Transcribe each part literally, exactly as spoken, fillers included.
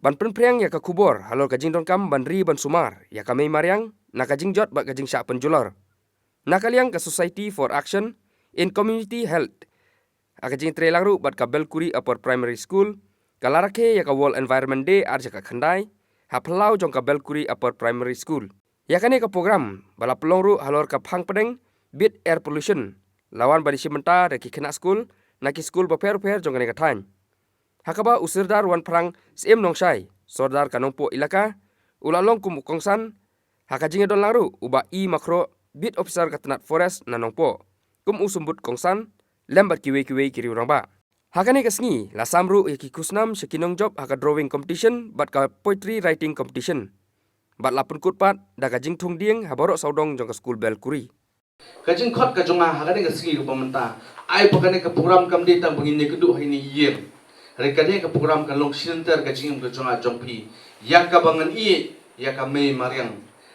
ban pynphriang ïa ka khubor halor ka jingdonkam ban ri ban sumar ïa ka mei mariang na ka jingjot bad ka jingshah pynjulor. Na ka liang ka Society for Action in Community Health, ha ka jingtrei lang ruh bad ka Belkuri Upper Primary School, ka la rakhe ïa ka World Environment Day ar hajar khyndai ha phyllaw jong ka Belkuri Upper Primary School. Ïa kane ka program ba la pynlong ruh halor ka phang pdeng Beat Air Pollution la wan ban ïashim bynta da ki khynnah skul na ki skul bapher bapher jong kane ka thaiñ, ha kaba u Sirdar Wanphrang Syiem Nongshai, Sordar ka Nongpoh Elaka, u la long kum u kongsan. Ha ka jingïadon lang ruh u Bah E Makhroh, Beat Officer ka tnat Forest na Nongpoh, kum u symbud kongsan, lem bad kiwei kiwei ki riew rangbah. Ha kane ka sngi la sam ruh ïa ki khusnam sha ki nongjop ha ka drawing competition bad ka poetry writing competition, bad la pynkut pat da ka jingthung dieng ha baroh sawdong jong ka skul Belkuri. Ka jingkhot ka jong nga ha kane ka sngi kaba mynta, ai ba kane ka program kam dei tang ba ngin ïakynduh ha ine i ïing. Hynrei kane ka program kan long shilynter ka jingim ka jong nga jong phi, ïa kaba ngan ïeit ïa ka mei mariang,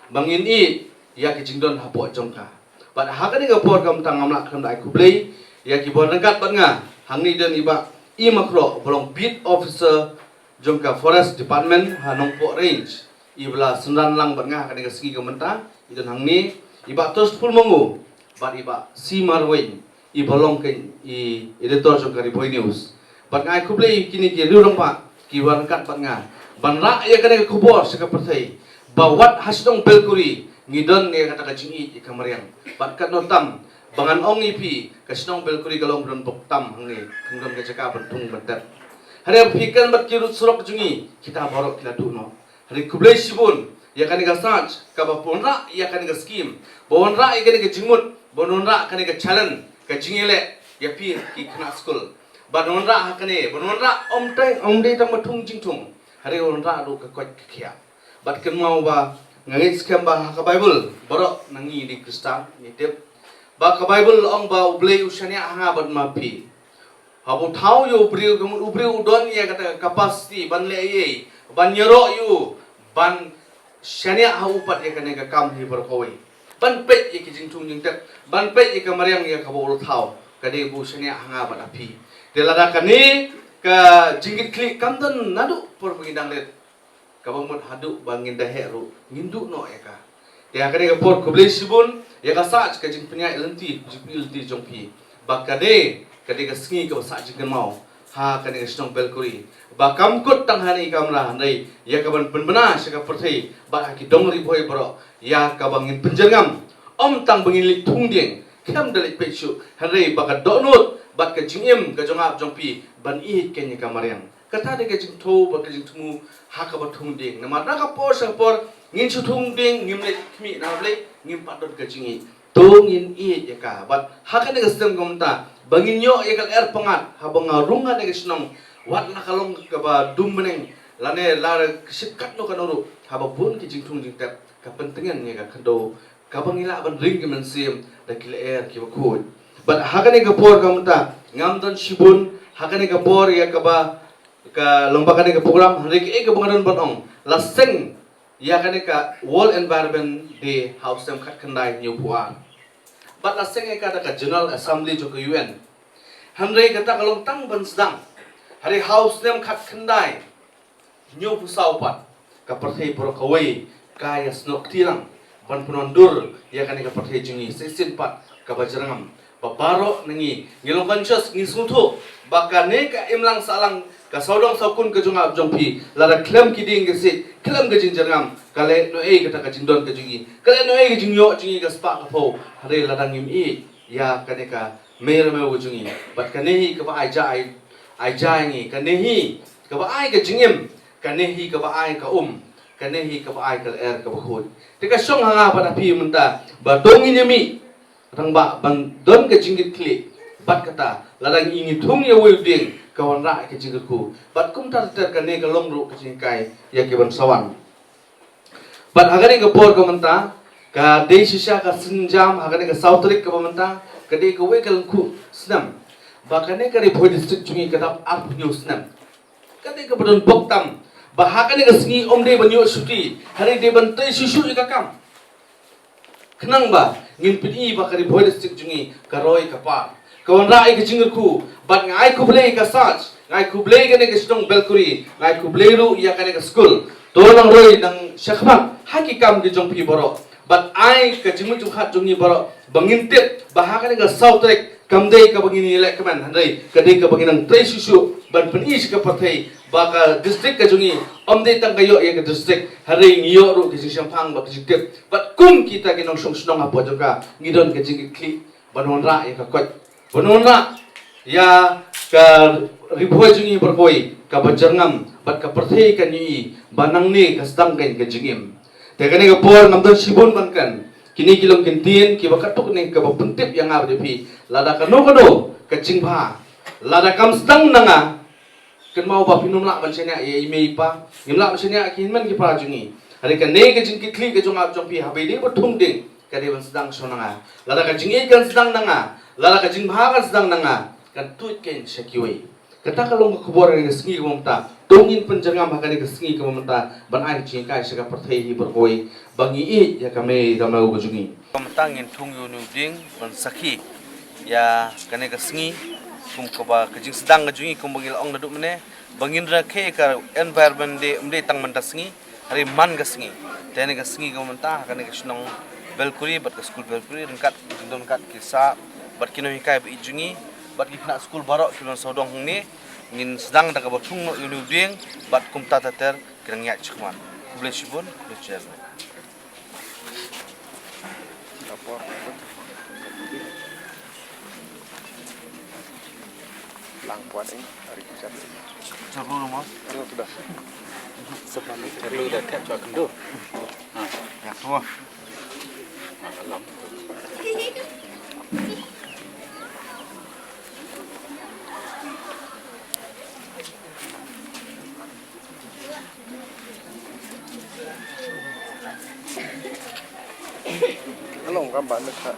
ba ngin ïeit ïa ka jingdon hapoh jong ka. Bad ha kane ka por ka mynta ngam lah khlem da ai khublei ïa ki ba ryngkat bad nga. Hangne don i Bah E Makhroh ba long Beat Officer jong ka Forest Department ha Nongpoh Range, i ba la synran lang bad nga ha kane ka sngi ka mynta. I don hangne i Bah Trustful Mongu bad i Bah C Marwein, i ba long ka i editor jong ka Ri Bhoi News. Bad nga ai khublei ïa kine ki riew rangbah ki ba ryngkat bad nga ban rah ïa kane ka khubor sha ka pyrthei ba wat ha shnong Belkuri ngi don ïa kata ka jingïeit ïa ka mariang. Bad katno tam ba ngan ong ïa phi, ka shnong Belkuri ka long ba don bok tam hangne, kan don ka jaka ban thung ban tep. Hynrei phi kren bad ki rud surok jong ngi, kita baroh ki la duh noh. Hynrei khublei shibun ïa kane ka SACH kaba pynrah ïa kane ka skim, ba wanrah ïa kane ka jingmut, ba wanrah kane ka challenge, ka jingïaleh ïa phi ki khynnah skul. Ba wanrah ha kane, ba wanrah ym dei, ym dei tang ba thung jingthung, hynrei wanrah ruh ka koit ka khiah. Bad kynmaw ba nga ngeit skhem ba ha ka Baibl, baroh na ngi dei Khristan ngi tip ba ka Baibl ong ba U Blei u shaniah ha nga bad ma phi. Haba u thaw ïa u briew, ka mut u briew u don ïa kata ka capacity ban leh ei ei, ban ïaroh ïa u, ban shaniah ha u pat ïa kane ka kam hi baroh kawei, ban peit ïa ki jingthung jingtep, ban peit ïa ka mariang ïa kaba u la thaw. Ka dei ba u shaniah ha nga bad ha phi. Te lada kane ka jingkitkhlieh kam don naduh por ba ngi dang rit, kaba mut haduh ba ngin da heh ruh ngin duh noh ïa ka. Te ha kane ka por khublei shibun ïa ka SACH, ka jingpynïaid lynti, jingpynïaid lynti jong phi. Ba kane ka dei ka sngi kaba sah jingkynmaw ha kane ka shnong Belkuri, ba kam kut tang ha kane ka kamra, hynrei ïa kaban pynbna sha ka pyrthei bad ha ki dong Ri Bhoi baroh, ïa kaba ngin pynjyrngam. Ym tang ba ngin leit thung dieng, khlem da leit peit shuh, hynrei ba ka dohnud bad ka jingim ka jong nga jong phi ban ïeit kein ïa ka mariang. Kata dei ka jingthmu bad ka jingthmu ha kaba thung dieng. Namar na ka por sha ka por ngin shu thung dieng, ngim leit khmih na U Blei, ngim pat don ka jingïeit. To ngin ïeit ïa ka. Bad ha kane ka snem ka mynta ba ngin ïoh ïa ka lyer pyngngad haba nga rung ha kane ka shnong, wat la ka long kaba dum bneng lane la ka shit katno katno ruh, haba bun ki jingthung jingtep, ka pyntngen ïa ka khyndew kaba ngi lah ban ring ki mynsiem da ki lyer kiba khuid. Bad ha kane ka por ka mynta ngam don shibun ha kane ka por ïa kaba ka long ba kane ka program, hynrei kaei kaba nga don ban ong, la seng ïa kane ka World Environment Day ha u snem khatkhyndai hynñiewphew ar. Bad la seng ïa ka da ka General Assembly jong ka U N. Hynrei kata ka long tang ban sdang. Hynrei ha u snem khatkhyndai hynñiewphew saw pat, ka pyrthei baroh kawei ka ïasnoh kti lang ban pynwandur ïa kane ka pyrthei jong ngi, shisien pat kaba jyrngam. Ba baroh na ngi ngi long conscious, ngi sngewthuh ba kane ka imlang sahlang, ka sawdong sawkun ka jong nga jong phi, lada khlem ki dieng ki siej, khlem ka jingjyrngam, ka leh noh ei kata ka jingdon ka jong ngi, ka leh noh ei ka jingïoh jong ngi ka spah ka phew, hynrei lada ngim ïeit ïa kane ka mei ramew ka jong ngi. Bad kane hi kaba ai ja, ai, ai ja ïa ngi, kane hi kaba ai ka jingim, kane hi kaba ai ka um, kane hi kaba ai ka lyer kaba khuid. Te ka shong ha nga bad ha phi mynta ba to ngin ïa mih rangbah ban don ka jingkitkhlieh. Bad kata lada ngi thung ïa uwei u dieng, ka wanrah ka jingkyrkhu. Bad kumta ter ter, kane ka long ruh ka jinghikai ïa ki ban sa wan. Bad ha kane ka por ka mynta, ka dei shisha ka sienjam ha kane ka saw tarik kaba mynta, ka dei kawei ka lyngkhuh snem ba kane ka Ri Bhoi District jong ngi ka dap arphew hynñiew snem. Ka dei kaba don bok tam ba ha kane ka sngi ym dei ban ïoh shuti, hynrei dei ban trei shuh shuh ïa ka kam. Khnang ba ngin pyni ba ka Ri Bhoi District jong ngi ka roi ka par, ka wanrah ïa ka jingkyrkhu. Bad nga ai khublei ïa ka SACH, Ngai khublei kane ka shnong Belkuri, ngai khublei ruh ïa kane ka skul. To nang roi nang shakhmat ha ki kam ki jong phi baroh. Bad ai ka jingmut jingpyrkhat jong ngi baroh ba ngin tip ba ha kane ka saw tarik kam dei kaba ngin ïaleh kmen, hynrei ka dei kaba ngin nang trei shuh shuh ban pyni sha ka pyrthei ba ka district ka jong ngi ym dei tang ka ïoh ïa ka district, hynrei ngi ïoh ruh ka jingshemphang bad ka jingtip. Bad kum kita ki nongshong shnong hapoh jong ka ngi don ka jingkitkhlieh ban wanrah ïa ka koit, ban wanrah ïa ka Ri Bhoi jong ngi baroh kawei kaba jyrngam bad ka pyrthei kan ïohi ba nangne ka sdang kein ka jingim. Te kane ka por ngam don shibun ban kren. Kine ki long ki ktien kiba katto katne kaba pyntip ïa nga bad ïa phi. Lada kano kano ka jingbha, lada kam sdang na nga, kynmaw ba phin ym lah ban shaniah ïa i mei i pa, ngim lah ban shaniah ïa ki hynmen ki para jong ngi. Hynrei kane ka jingkitkhlieh ka jong nga jong phi haba ïadei bad thung dieng ka dei ban sdang shuh na nga. Lada ka jingïeit kan sdang na nga, lada ka jingbha kan sdang na nga, kan tuid kein sha kiwei. Kata ka long ka khubor ha kane ka sngi kaba mynta. To ngin pynjyrngam ha kane ka sngi kaba mynta ban ai jinghikai sha ka pyrthei hi baroh kawei ba ngi ïeit ïa ka mei ka mew ka jong ngi. Kaba mynta ngin thung ïa une u dieng ban sakhi ïa kane ka sngi kum kaba ka jingsdang ka jong ngi kumba ngi la ong naduh mynne ba ngin rakhe ka environment day ym dei tang mynta sngi, hynrei man ka sngi. Te kane ka sngi kaba mynta ha kane ka shnong Belkuri bad ka skul Belkuri ryngkat jingdon ryngkat ki sah bad ki nonghikai ba ïeit jong ngi bad ki khynnah skul baroh kiba don sawdong hangne ngin sdang da kaba thung noh ïa une u dieng bad kumta ter ter ki nang ïaid shakhmat. Khublei shibun, khublei shibun. Lang puan ing, ari kucap. Chorlu mo? Ano sudah. Sebab ni chorlu dah tak cuak kendur. Ha, ya tu. Ha, alam. Along gambar ni tak.